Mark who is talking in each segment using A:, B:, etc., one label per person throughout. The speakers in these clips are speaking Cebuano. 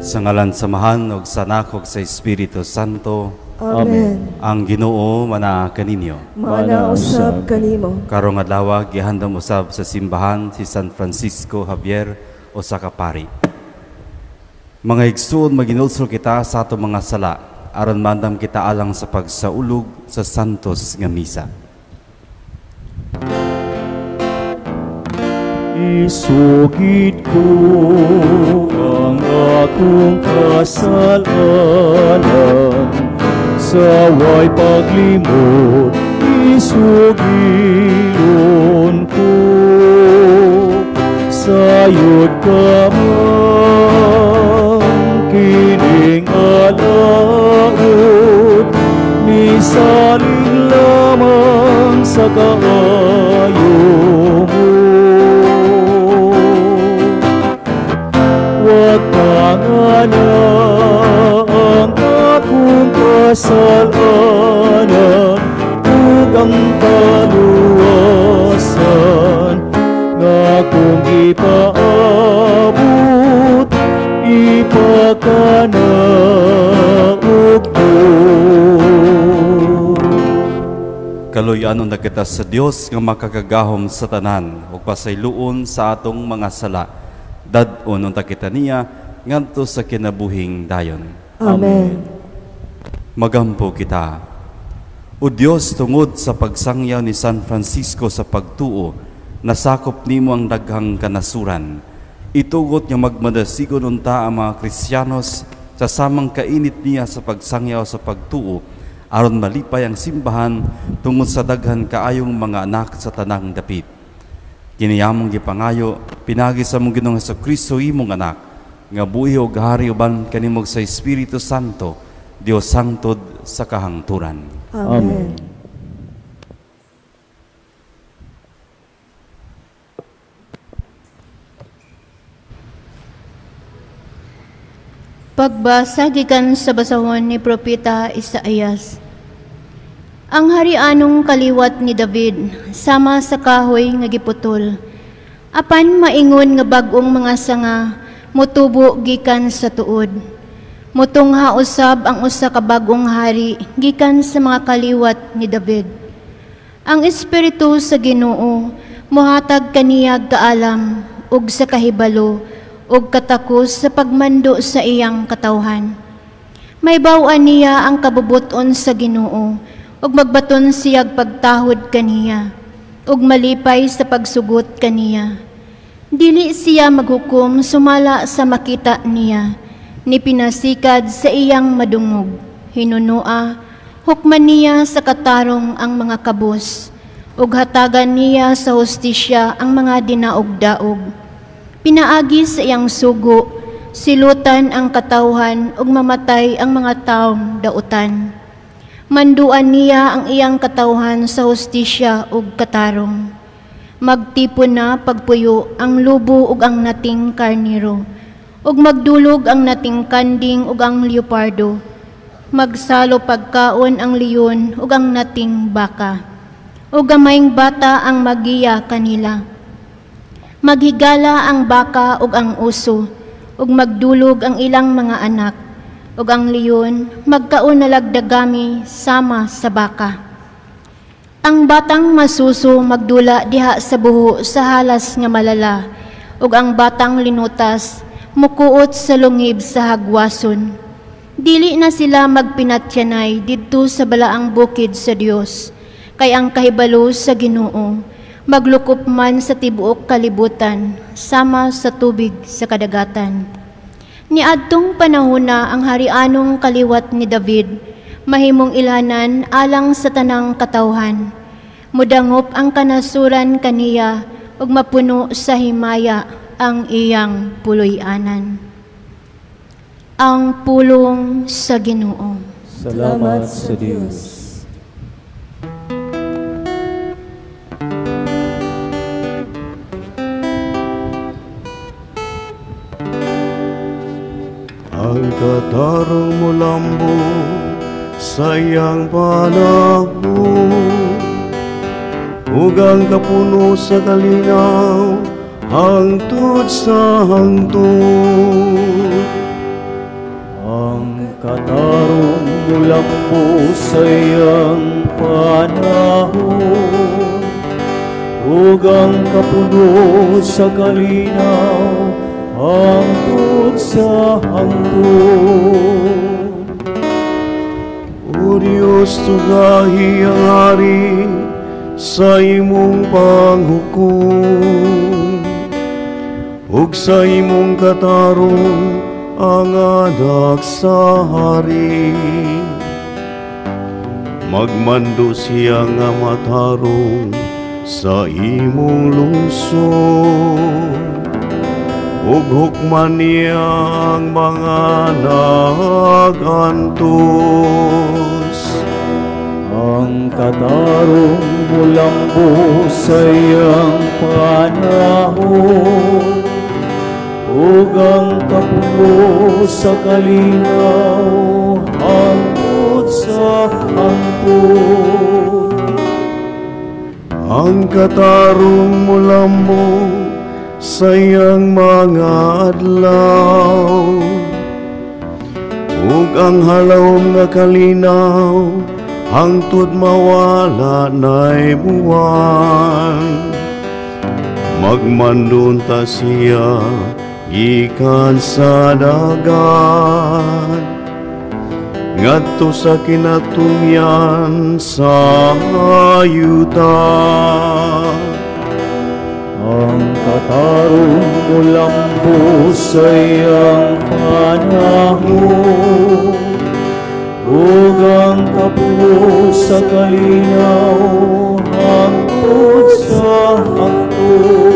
A: Sa ngalan sa Amahan ug sa Anak ug sa Espiritu Santo.
B: Amen.
A: Ang Ginoo manaa kaninyo.
B: Maana usab kanimo.
A: Karong adlaw gihandom usab sa simbahan si San Francisco Javier usa ka pari. Mga igsoon, maginulsol kita sa atong mga sala aron mandam kita alang sa pagsaulog sa santos nga misa.
C: Isugid ko ang akong kasalanan sa way paglimot, isugidon ko. Sayod ka man kining alaot, misalig lamang sa kaayo mo. Wag pangana ang akong kasalanan ug ang kaluwasan nga akong ipaabot, ipakanaog mo.
A: Kaluy-anon na kita sa Dios nga makakagahom sa tanan ug pasayloon sa atong mga sala. Dad-on unta kita niya ngadto sa kinabuhing dayon.
B: Amen.
A: Magampo kita. O Dios, tungod sa pagsangyaw ni San Francisco sa pagtuo, nasakop nimo ang daghang kanasuran. Itugot nga magmadasigon unta ang mga Kristiyanos sa samang kainit niya sa pagsangyaw sa pagtuo, aron malipay ang simbahan tungod sa daghan kaayong mga anak sa tanang dapit. Kiniyamong gipangayo, pinagi sa mong Ginoong Hesukristo imong anak, nga buhi og hari uban kanimo sa Espiritu Santo, Dios sangtod sa kahangturan.
B: Amen.
D: Pagbasa gikan sa basahon ni Propeta Isaías. Ang harianong kaliwat ni David sama sa kahoy nga giputol. Apan maingon nga bag-ong mga sanga motubo gikan sa tuod. Mutungha usab ang usa ka bag-ong hari gikan sa mga kaliwat ni David. Ang espiritu sa Ginoo mohatag kaniyag kaalam ug sa kahibalo ug katakos sa pagmando sa iyang katawhan. May baw-an niya ang kabubuton sa Ginoo ug magbaton siyag pagtahod kaniya ug malipay sa pagsugot kaniya. Dili siya maghukom sumala sa makita niya, ni pinasikad sa iyang madungog. Hinunua, hukman niya sa katarong ang mga kabos, ug hatagan niya sa hustisya ang mga dinaog-daog. Pinaagi sa iyang sugo, silutan ang katawhan ug mamatay ang mga taong dautan. Manduan niya ang iyang katawhan sa hustisya ug katarong. Magtipon na pagpuyo ang lubo ug ang nating karniro, ug magdulog ang nating kanding ug ang leopardo. Magsalo pagkaon ang leon ug ang nating baka, ug gamayng bata ang magiya kanila. Maghigala ang baka ug ang uso, ug magdulog ang ilang mga anak, ug ang leon magkaon nalagdagami sama sa baka. Ang batang masuso magdula diha sa buho sa halas nga malala, ug ang batang linutas mukuot sa lungib sa hagwason. Dili na sila magpinatyanay didto sa balaang bukid sa Dios, kay ang kahibalo sa Ginoo maglukop man sa tibuok kalibutan sama sa tubig sa kadagatan. Niadtong panahona ang harianong kaliwat ni David mahimong ilanan alang sa tanang katawhan. Mudangop ang kanasuran kaniya ug mapuno sa himaya ang iyang puloy-anan. Ang pulong sa Ginoo.
C: Salamat sa Dios.
E: Ang katarong mulambo sa iyang panagbo, ug ang kapuno sa kalinaw hangtod sa hangtod.
C: mulambo sa iyang panahon, ug ang kapuno sa kalinaw hangtod sa hangtod.
E: O Diyos, tugahi ang hari sa imong panghukom, ug sa imong katarong ang anak sa hari. Magmando siya nga matarong sa imong lungsod, ug hukman niya ang mga nagantos.
C: Ang katarong mulambo sa iyang panahon, ug ang kapuno sa kalinaw hangtod sa hangtod.
E: Ang katarong mulambo sa iyang mga adlaw, ug ang halawom nga kalinaw hangtod mawala na'y buwan. Magmandunta siya gikan sa dagat ngadto sa kinatungyan sa yuta.
C: Ang katarong mulambo sa iyang panahon, ug ang kapuno sa kalinaw hangtod sa hangtod.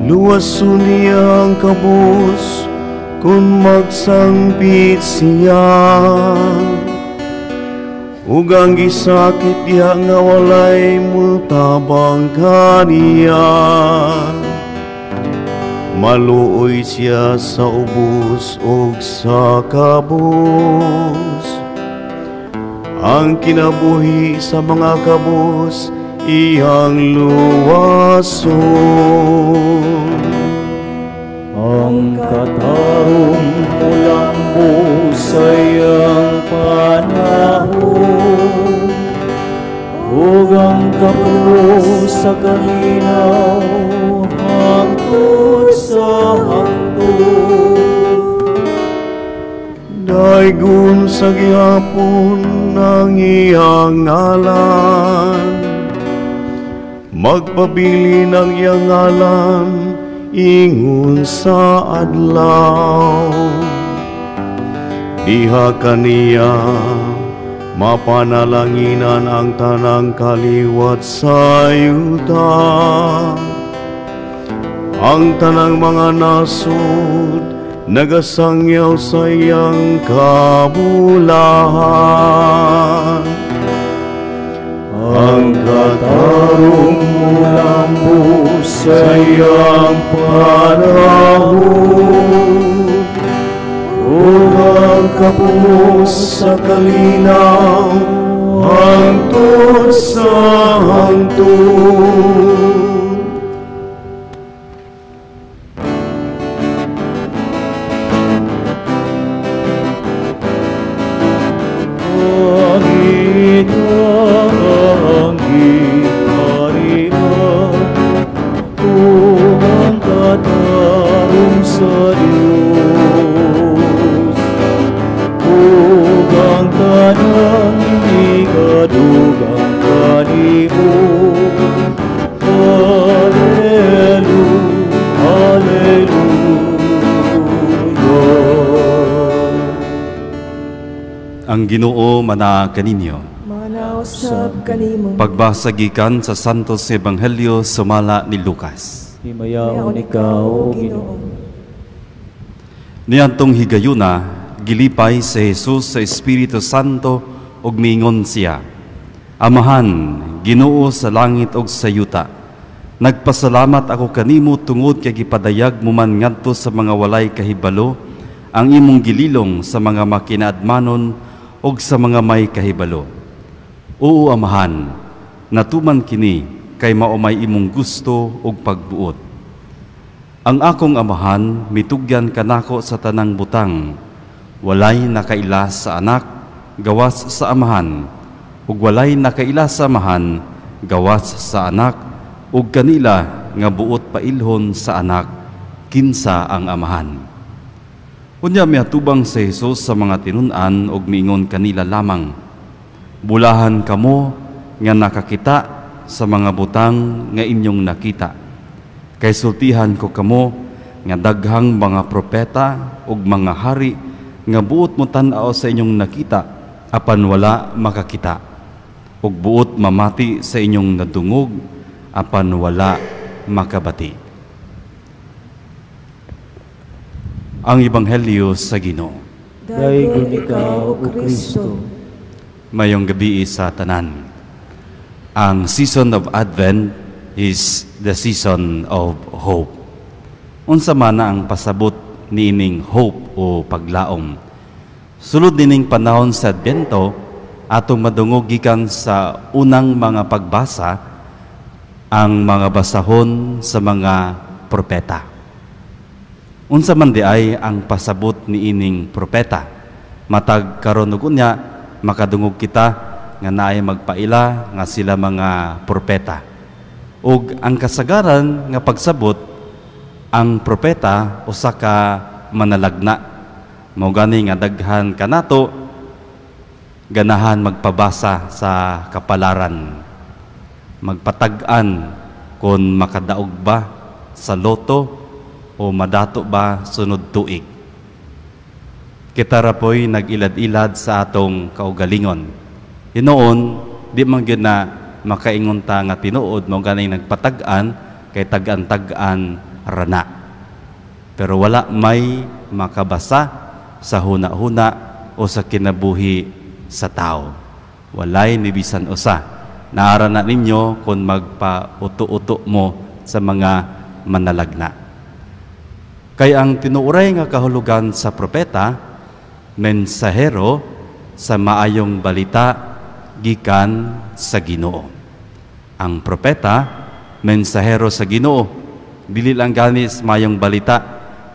E: Luwason niya ang kabus kung magsangpit siya, ug ang gisakit diha nga walay mutabang kaniya. Maluoy siya sa ubos ug sa kabus. Ang kinabuhi sa mga kabus iyang luwason.
C: Ang katarong mulambo sa iyang panahon, ug ang kapuno sa kalinaw hangtod sa hangtod.
E: Daygon sa gihapon ang iyang ngalan, magpabilin ang iyang ngalan ingon sa adlaw. Diha kaniya mapanalanginan ang tanang kaliwat sa yuta. Ang tanang mga nasod nagasangyaw sa iyang kabulahan.
C: Ang katarong mulambo sa iyang panahon, ug ang kapuno sa kalinaw
E: hangtod sa hangtod.
A: Ang Ginoo mana kaninyo.
B: Manausab kanimo.
A: Pagbasa gikan sa Santos Ebanghelyo sumala ni Lucas.
C: Himayaon ikaw, O Ginoo.
A: Niadtong higayuna, gilipay si Jesus sa Espiritu Santo ug miingon siya, Amahan, Ginoo sa langit ug sa yuta, nagpasalamat ako kanimo tungod kay gipadayag mo man ngadto sa mga walay kahibalo ang imong gililong sa mga makinaadmanon og sa mga may kahibalo. Oo, Amahan, natuman kini kay maumay imong gusto ug pagbuot. Ang akong Amahan mitugyan kanako sa tanang butang. Walay nakaila sa Anak gawas sa Amahan, ug walay nakaila sa Amahan gawas sa Anak, ug kanila nga buot pailhon sa Anak kinsa ang Amahan. Unya miatubang si Jesus sa mga tinun-an ug miingon kanila lamang, bulahan kamo nga nakakita sa mga butang nga inyong nakita. Kay sultihan ko kamo nga daghang mga propeta ug mga hari nga buot mo tan-aw sa inyong nakita apan wala makakita, ug buot mamati sa inyong nadungog apan wala makabati. Ang Ebanghelyo sa Ginoo.
C: Daygon ikaw, O Kristo.
A: Mayong gabi sa tanan. Ang season of Advent is the season of hope. Unsa man na ang pasabot niining hope o paglaom? Sulod nining panahon sa Advento, atong madungog gikan sa unang mga pagbasa ang mga basahon sa mga propeta. Unsa man di ay ang pasabot niining propeta? Matag karon ug unya makadungog kita nga naay magpaila nga sila mga propeta. Ug ang kasagaran nga pagsabot ang propeta usa ka manalagna. Mao gani nga daghan kanato ganahan magpabasa sa kapalaran, magpatag-an kon makadaog ba sa loto o madato ba sunod tuig. Kita ra po'y nag-ilad-ilad sa atong kaugalingon. Hinoon, di man gyud na makaingon ta nga tinuod, mao gani nagpatag-an kay tag-an-tag-an rana. Pero wala may makabasa sa huna-huna o sa kinabuhi sa tao. Walay ni bisan usa. Naara na ninyo kung magpauto-uto mo sa mga manalagna. Kay ang tinuoray nga kahulugan sa propeta, mensahero sa maayong balita gikan sa Ginoo. Ang propeta, mensahero sa Ginoo. Dili lang gani sa maayong balita,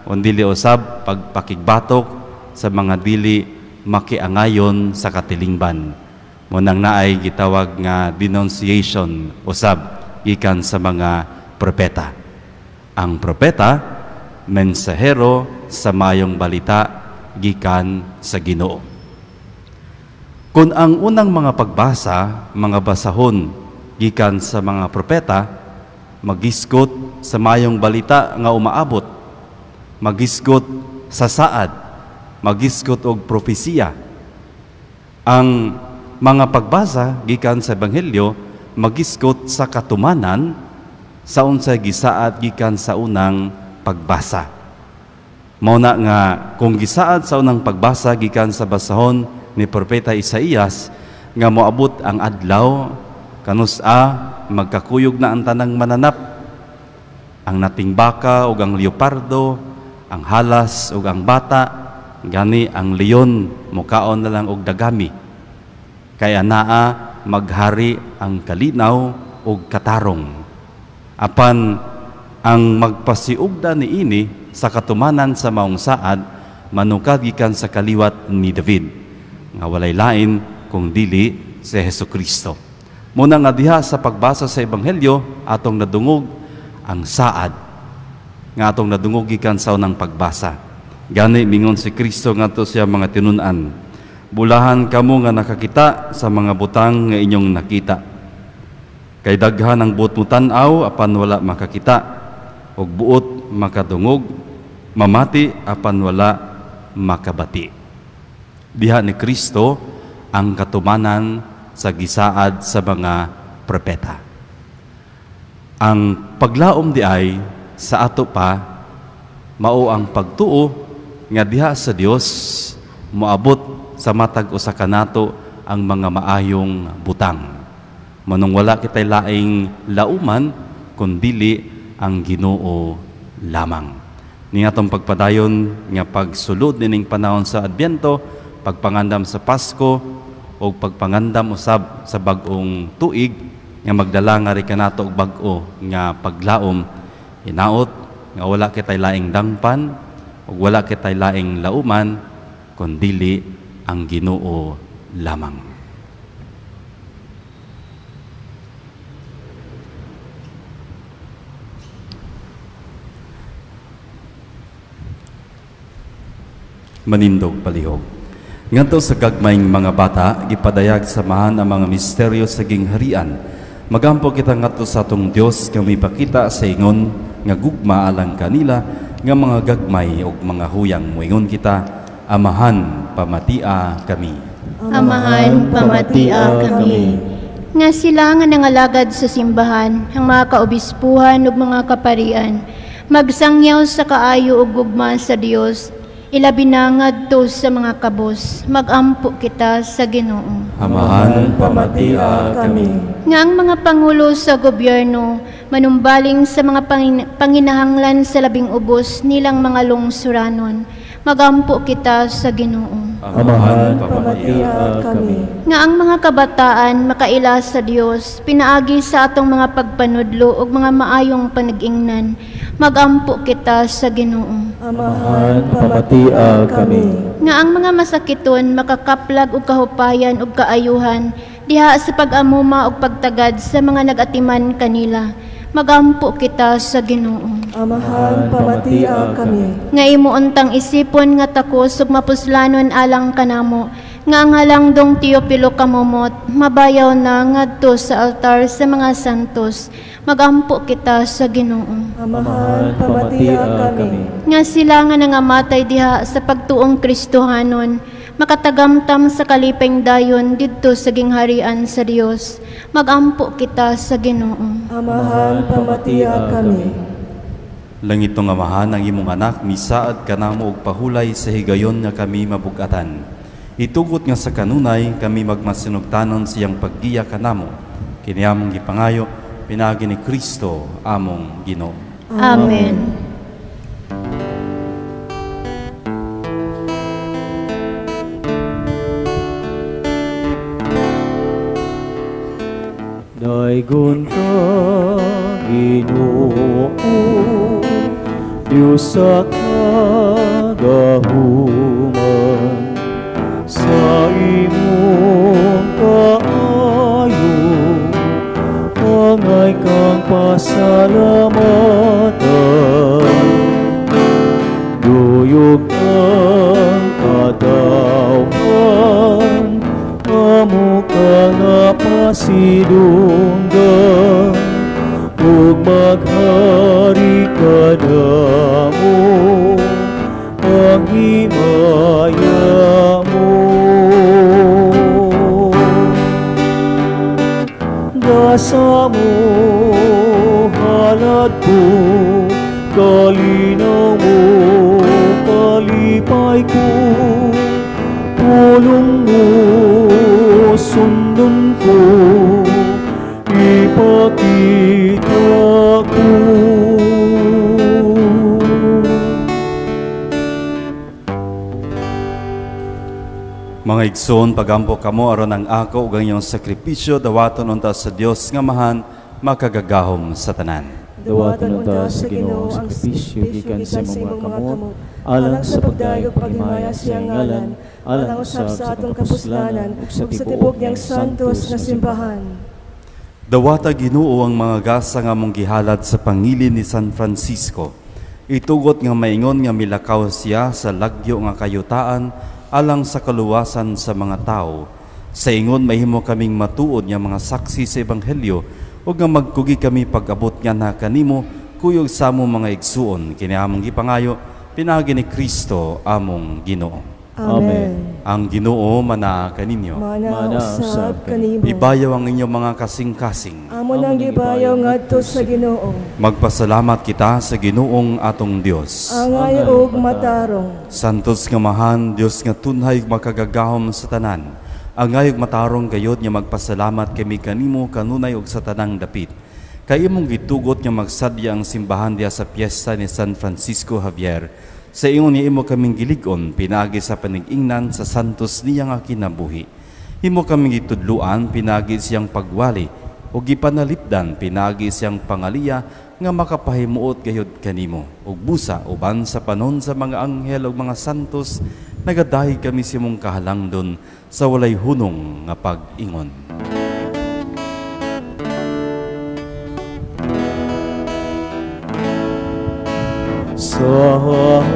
A: kundi usab pagpakigbatok sa mga dili makiangayon sa katilingban. Munang naay gitawag nga denunciation usab gikan sa mga propeta. Ang propeta, mensahero sa maayong balita gikan sa Ginoo. Kung ang unang mga pagbasa, mga basahon gikan sa mga propeta, magisgot sa maayong balita nga umaabot, magisgot sa saad, magisgot og propesiya. Ang mga pagbasa gikan sa Ebanghelyo magisgot sa katumanan sa unsay gisaad gikan sa unang pagbasa. Mao na nga kung gisaad sa unang pagbasa gikan sa basahon ni Propeta Isaías nga moabot ang adlaw kanus-a magkakuyog na ang tanang mananap, ang nating baka ug ang leopardo, ang halas ug ang bata, gani ang leon mukaon na lang og dagami. Kay anaa maghari ang kalinaw ug katarong. Apan ang magpasiugda niini sa katumanan sa maong saad manukad gikan sa kaliwat ni David nga walay lain kung dili si Hesukristo. Muna nga diha sa pagbasa sa Ebanghelyo atong nadungog ang saad nga atong nadungog gikan sa unang pagbasa. Gani mingon si Kristo ngadto siya mga tinun-an, bulahan kamo nga nakakita sa mga butang nga inyong nakita. Kay daghan ang buot mo tan-aw apan wala makakita, ug buot makadungog, mamati apan wala makabati. Diha ni Kristo ang katumanan sa gisaad sa mga propeta. Ang paglaom di ay sa ato pa mao ang pagtuo nga diha sa Dios moabot sa matag usa kanato ang mga maayong butang. Manong wala kitay laing lauman kundili ang Ginoo lamang. Ni atong pagpadayon nga pagsulod nining panahon sa Adbyento, pagpangandam sa Pasko o pagpangandam usab sa bag-ong tuig nga magdala nga ri kanato og bag-o nga paglaom, hinaot nga wala kitay laing dangpan ug wala kitay laing lauman kundili ang Ginoo lamang. Manindog palihog. Ngadto sa gagmayng mga bata, gipadayag samahan ang mga misteryo sa gingharian. Magampo kita ngadto sa atong Dios nga mipakita sa ingon nga gugma alang kanila nga mga gagmay ug mga huyang. Moingon kita, Amahan, pamatia kami.
D: Amahan, pamatia kami. Nga sila nga nangalagad sa simbahan, ang mga kaobispuhan ug mga kaparian, magsangyaw sa kaayo ug gugma sa Dios, ilabi na ngadto sa mga kabos. Magampo kita sa Ginoo.
A: Amahan,
B: pamatia kami.
D: Nga ang mga pangulo sa gobyerno manumbaling sa mga panginahanglan sa labing ubos nilang mga lungsuranon. Magampo kita sa Ginoo.
C: Amahan, pamatia kami.
D: Nga ang mga kabataan makaila sa Dios pinaagi sa atong mga pagpanudlo ug mga maayong panag-ingnan. Magampo kita sa Ginoo.
B: Amahan, pamatia kami.
D: Nga ang mga masakiton makakaplag og kahupayan ug kaayuhan diha sa pag-amuma ug pagtagad sa mga nag-atiman kanila. Magampo kita sa Ginoo.
B: Amahan, pamatia kami.
D: Nga imo untang isipon nga takos ug mapuslanon alang kanamo, nga ang halangdong Teopilo Camomot mabayaw na ngadto sa altar sa mga santos. Magampo kita sa Ginoo.
B: Amahan, pamatia kami.
D: Nga sila nga nangamatay diha sa pagtuong Kristohanon, makatagamtam sa kalipeng dayon didto sa gingharian sa Dios. Magampo kita sa Ginoo.
B: Amahan, pamatia kami.
A: Langit ng Amahan, ang imong anak misaad kanamo og pahulay sa higayon nga kami mabugatan. Itugot nga sa kanunay kami magmasinugtanon siyang paggiya kanamo. Kini among gipangayo pinaagi ni Kristo among Ginoo.
D: Amen.
C: Daygon ka, Ginoo, Diyos sa kagahuman, sa imong kaayo, angay kang pasalamatan. Duyog ang katawhan, amo ka nga pasidunggan, ug maghari ka namo, ang himaya mo. Gasa mo, halad ko, kalinaw mo, kalipay ko, pulong mo, sundon ko, ipakita ko.
A: Mga igsoon, pagampo kamo aron ang ako ug ang iyong sakripisyo dawaton unta sa Dios nga Amahan makagagahom sa tanan.
C: Dawaton unta sa Ginoo ang sakripisyo gikan sa imong mga kamot, alang sa pagdayeg paghimaya sa iyang ngalan, alang usab sa atong kapuslanan ug sa tibuok niyang santos nga simbahan.
A: Dawata Ginoo ang mga gasa nga among gihalad sa pangilin ni San Francisco. Itugot nga maingon nga milakaw siya sa lagyo nga kayutaan alang sa kaluwasan sa mga tao. Sa ingon mahimo kaming matuod nga mga saksi sa ebanghelyo ug nga magkugi kami pag-abot nga na kanimo kuyog sa among mga igsuon. Kini among gipangayo pinaagi ni Kristo among Ginoo.
B: Amen.
A: Ang Ginoo manaa kaninyo.
B: Mana usab kanimo.
A: Ibayaw ang inyong mga kasing-kasing.
B: Amo nang gibayaw ngadto sa Ginoo.
A: Magpasalamat kita sa Ginoong atong Dios.
B: Angay og matarong.
A: Santos nga Amahan, Dios nga tunhay makagagahom sa tanan. Angay og matarong gayod nga magpasalamat kami kanimo kanunay og sa tanang dapit. Kay imong gitugot nga magsadya ang simbahan diha sa piyesta ni San Francisco Javier. Sa ingon niya imo kaming gilig-on, pinaagi sa panigingnan sa santos niya nga kinabuhi. Imo kaming gitudluan, pinaagi siyang pagwali, o gipanalipdan, pinaagi siyang pangaliya, nga makapahimuot gayod kanimo. Ug busa, uban sa panon sa mga anghel ug mga santos, nagadayeg kami sa imong kahalangdon sa walay hunong nga pag-ingon.
E: Santos,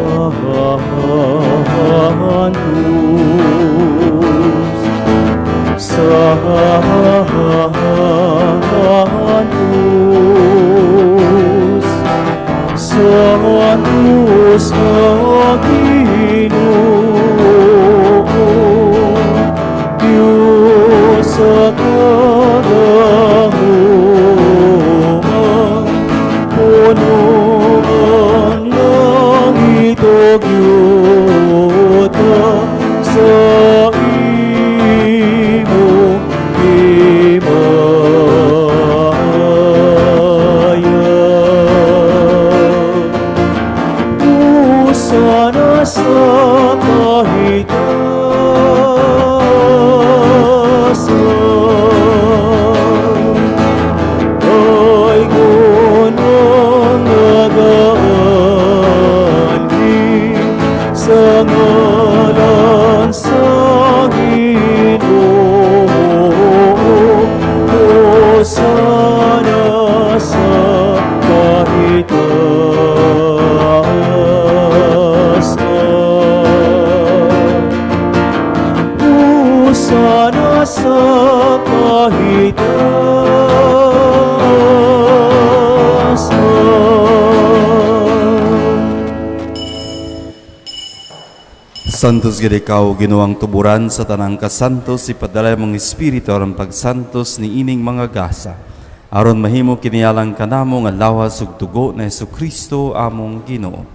E: Santos, Santos sa Ginoo, Diyos sa kagahuman, puno ang langit ug yuta sa imong himaya. Hosana sa kahitasan, daygon ang nagaanhi sa ngalan sa Ginoo. Hosana sa kahitasan. Hosana sa kahitasan.
A: Santos gid ikaw, Ginoong tuburan sa tanang kasantos, ipadala mong espiritu aron pagsantos ni ining mga gasa, aron mahimo kinialang kanamo nga lawas ug dugo na Hesukristo among Ginoo.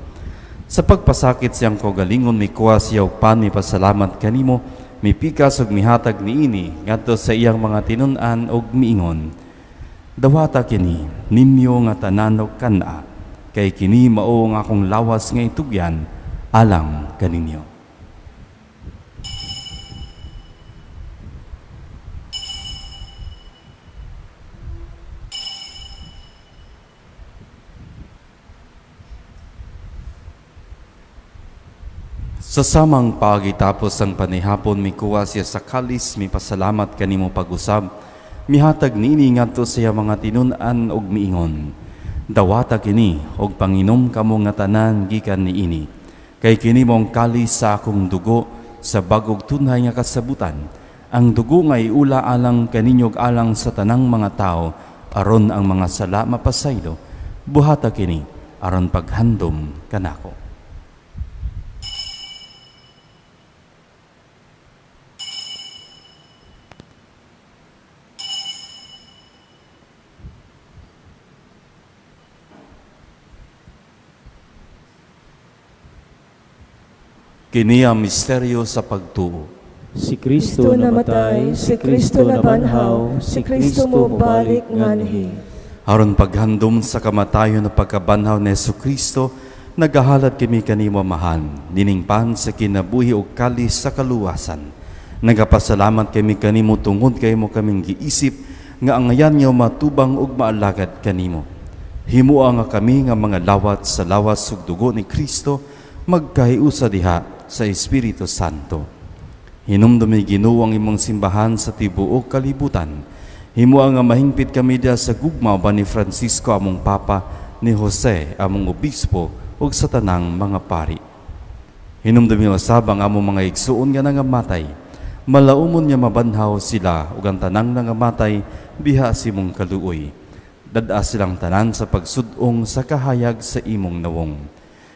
A: Sa pagpasakit siyang kaugalingon, mikuha siya og pan, mipasalamat kanimo, mipikas ug mihatag niini ngadto sa iyang mga tinun-an ug miingon: Dawata kini ninyo nga tanan og kan-a, kay kini mao ang akong lawas nga itugyan alang kaninyo. Sa samang pagitapos ang panihapon, mikuha siya sa kalis, mipasalamat kanimo pag-usab, mihatag niini ngadto sa iya mga tinun-an og miingon: Dawata kini og panginom kamo nga tanan gikan niini, kay kini mong kalis sa akong dugo sa bag-ong tunhay nga kasabutan, ang dugo nga iula alang kaninyo ug alang sa tanang mga tawo, aron ang mga sala mapasaylo. Buhata kini aron paghandom kanako. Kini ang misteryo sa pagtuo.
C: Si Kristo namatay, si Kristo nabanhaw, si Kristo mobalik nganhi.
A: Aron paghandom sa kamatayon na pagkabanhaw ni Hesukristo, nagahalad kami kanimo Amahan, niningpan sa kinabuhi ug kalis sa kaluwasan. Nagapasalamat kami kanimo tungod kay mo kaming giisip nga angayan nga matubang ug maalagad kanimo. Himoa nga kami nga mga lawat sa lawas ug dugo ni Kristo, magkahiusa diha sa Espiritu Santo. Hinumdumi Ginoo ang imong simbahan sa tibuok kalibutan. Himoa nga mahingpit kami diha sa gugma uban ni Francisco among Papa, ni Jose among Obispo ug sa tanang mga pari. Hinumdumi usab ang among mga igsuon nga nangamatay. Malaumon nga mabanhaw sila ug ang tanang nangamatay diha sa imong kaluoy. Dad-a silang tanan sa pagsud-ong sa kahayag sa imong nawong.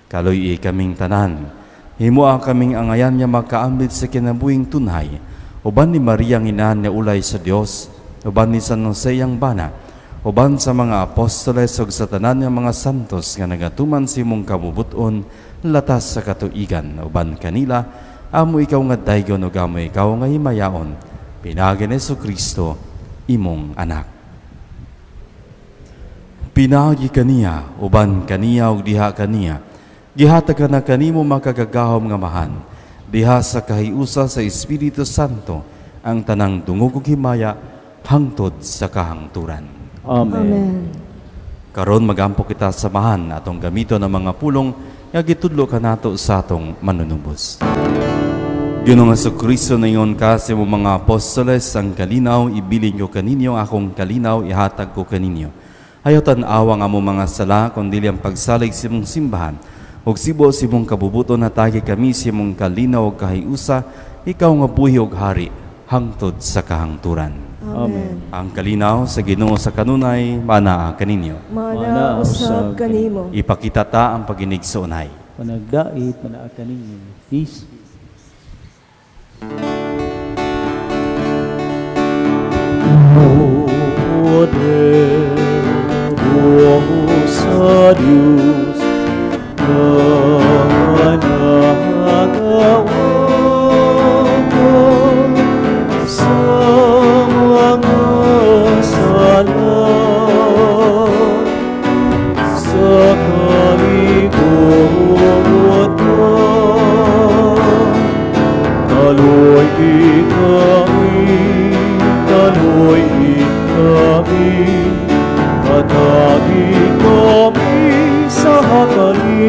A: Kaluy-i kaming tanan. Himoa kaming angayan nga makaambit sa kinabuhing tunhay, uban ni Maria ang inahan nga ulay sa Dios, uban ni San Jose ang bana, uban sa mga apostoles ug sa tanan nga mga santos nga nagatuman sa imong kabubut-on latas sa katuigan, uban kanila amo ikaw nga daygon ug amo ikaw nga himayaon, pinaagi ni Hesukristo imong anak. Pinaagi kaniya, uban kaniya ug diha kaniya, gihatag ka na kanimo makagagahom nga mahan, diha sa kahiusa sa Espiritu Santo ang tanang dungog ug himaya hangtod sa kahangturan.
C: Amen.
B: Amen.
A: Karon magampo kita sa mahan atong gamiton ang mga pulong nga gitudlo kanato sa atong manunubos. Ginoong Hesukristo, ningon ka sa imong mga apostoles, ang kalinaw ibilin ko kaninyo, akong kalinaw ihatag ko kaninyo. Ayaw tan-awa ang among mga sala, kundi ang pagsalig sa imong simbahan. Ug sibo sa imong kabubuton, hatagi kami sa imong kalinaw ug kahiusa, ikaw nga buhi ug hari hangtod sa kahangturan.
B: Amen.
A: Ang kalinaw sa Ginoo sa kanunay manaa kaninyo.
B: Mana usab kanimo.
A: Ipakita ta ang paginigsuonay.
C: Panagdait manaa kaninyo. Peace.
E: Sa Diyos na nagawa sa mga sala sa kalibutan. Kaloy kami, katagi kami sa kalinaw.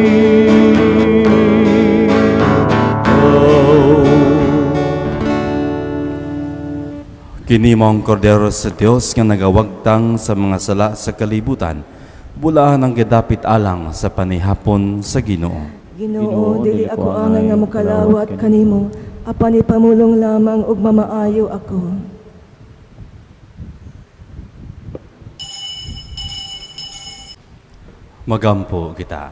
A: Kini mao ang Kordero sa Dios nga nagawagtang sa mga sala sa kalibutan, bulahan ang gidapit alang sa panihapon sa Ginoo.
B: Ginoo, dili ako angay nga mokalawat kanimo, apan ipamulong lamang ug mamaayo ako.
A: Magampo kita.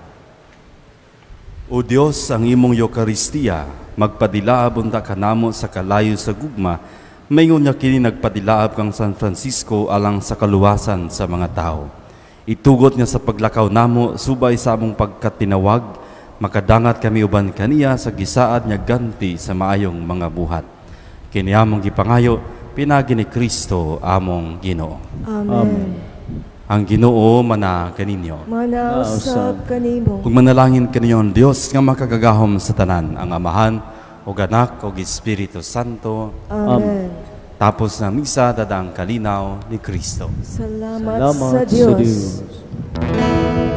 A: O Dios, ang imong Eukaristiya, magpadilaab unta kanamo sa kalayo sa gugma, maingon niya kini nagpadilaab kang San Francisco alang sa kaluwasan sa mga tao. Itugot niya sa paglakaw namo subay sa among pagkatinawag, makadangat kami uban kaniya sa gisaad niya ganti sa maayong mga buhat. Kini among gipangayo pinagi ni Kristo among Ginoo.
B: Amen.
A: Ang Ginoo mana kaninyo.
B: Mana usab kanimo.
A: Ug manalangin kaninyo ang Dios nga makagagahom sa tanan, ang Amahan ug Anak ug Espiritu Santo.
B: Amen.
A: Tapos na misa, dadang kalinaw ni Kristo.
B: Salamat sa Dios.
C: Sa Dios.